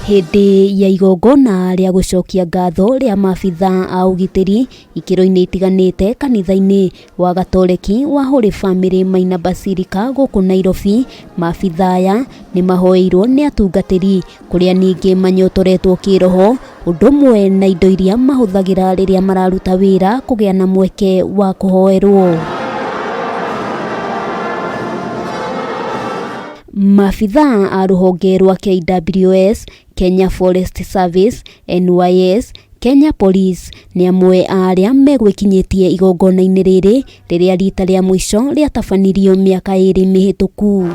Hĩndĩ ya igongona rĩa gũcokia ngatho rĩa maabitha a ũgitĩri ikĩro-inĩ itiganĩte kanitha-inĩ wa Gatoreki wa Holy Family Minor Basilica gũkũ Nairobi, maabitha aya nĩ mahoeirwo nĩ atungatĩri kũrĩa ningĩ manyotoretwo kĩroho ũndũ ũmwe na indo iria mahũthagĩra rĩrĩa mararuta wĩra kũgĩa na mweke wa kũhoerwo. Maabitha a rũhonge rwa KWS, Kenya Forest Service, NYS, Kenya Police nĩ amwe a arĩa megwĩkinyĩtie igongona-inĩ rĩrĩ rĩrĩa rita rĩa mũico rĩatabanirio mĩaka ĩrĩ mĩhĩtũku.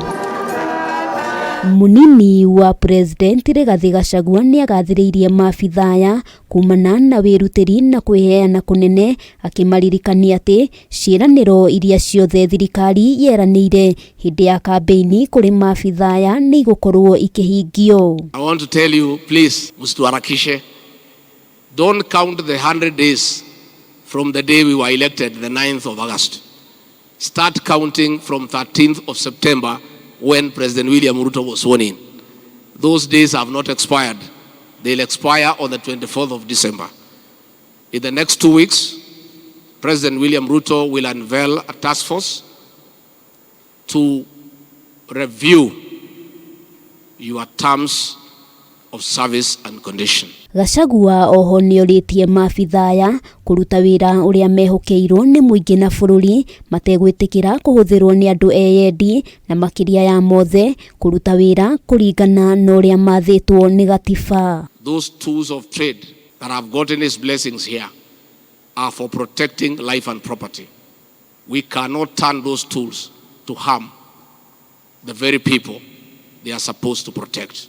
Mũnini wa President Rigathĩ Gachagua nĩagathĩrĩirie maabitha aya kumana na wĩrutĩri na kwĩheana kũnene akĩmaririkania atĩ ciĩranĩro iria ciothe thirikari yeranĩire hĩndĩ ya kambĩini kũrĩ maabitha aya nĩ igũkorwo ikĩhingio. I want to tell you, please, msituharakishe. Don't count the 100 days from the day we were elected, the 9th of August. Start counting from 13th of September when President William Ruto was sworn in. Those days have not expired. They'll expire on the 24th of December. In the next 2 weeks, President William Ruto will unveil a task force to review your terms of service and condition. Gachagua oho nĩorĩtie maabitha aya kũruta wĩra ũrĩa mehokeirwo nĩ mũingĩ na bũrũri mategwĩtĩkĩra kũhũthĩrwo nĩ andũ eyendi na makĩria ya mothe kũruta wĩra kũringana na ũrĩa mathĩtwo nĩ gatiba. Those tools of trade that have gotten his blessings here are for protecting life and property. We cannot turn those tools to harm the very people they are supposed to protect.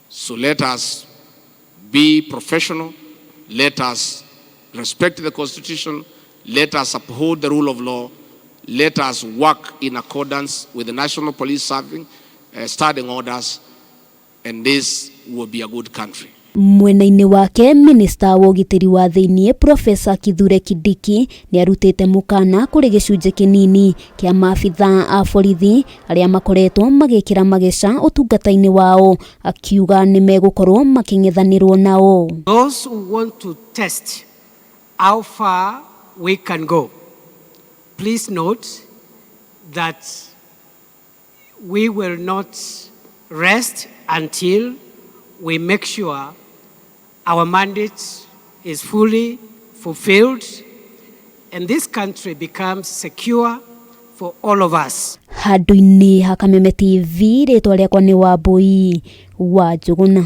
So let us be professional, let us respect the Constitution, let us uphold the rule of law, let us work in accordance with the National Police Serving, standing orders, and this will be a good country. Mwena-inĩ wake minista wa ũgitĩri wa thĩiniĩ Profesa Kithure Kindiki nĩ arutĩte mũkana kũrĩ gĩcunjĩ kĩnini kĩa maabitha a borithi arĩa makoretwo magĩkĩra mageca ũtungata-inĩ wao akiuga nĩ megũkorwo makĩng'ethanĩrwo nao. Those who want to test how far we can go, please note that we will not rest until we make sure our mandate is fully fulfilled and this country becomes secure for all of us. Handũ-inĩ ha Kameme TV rĩtwa rĩakwa nĩ Wambui wa Njũgũna.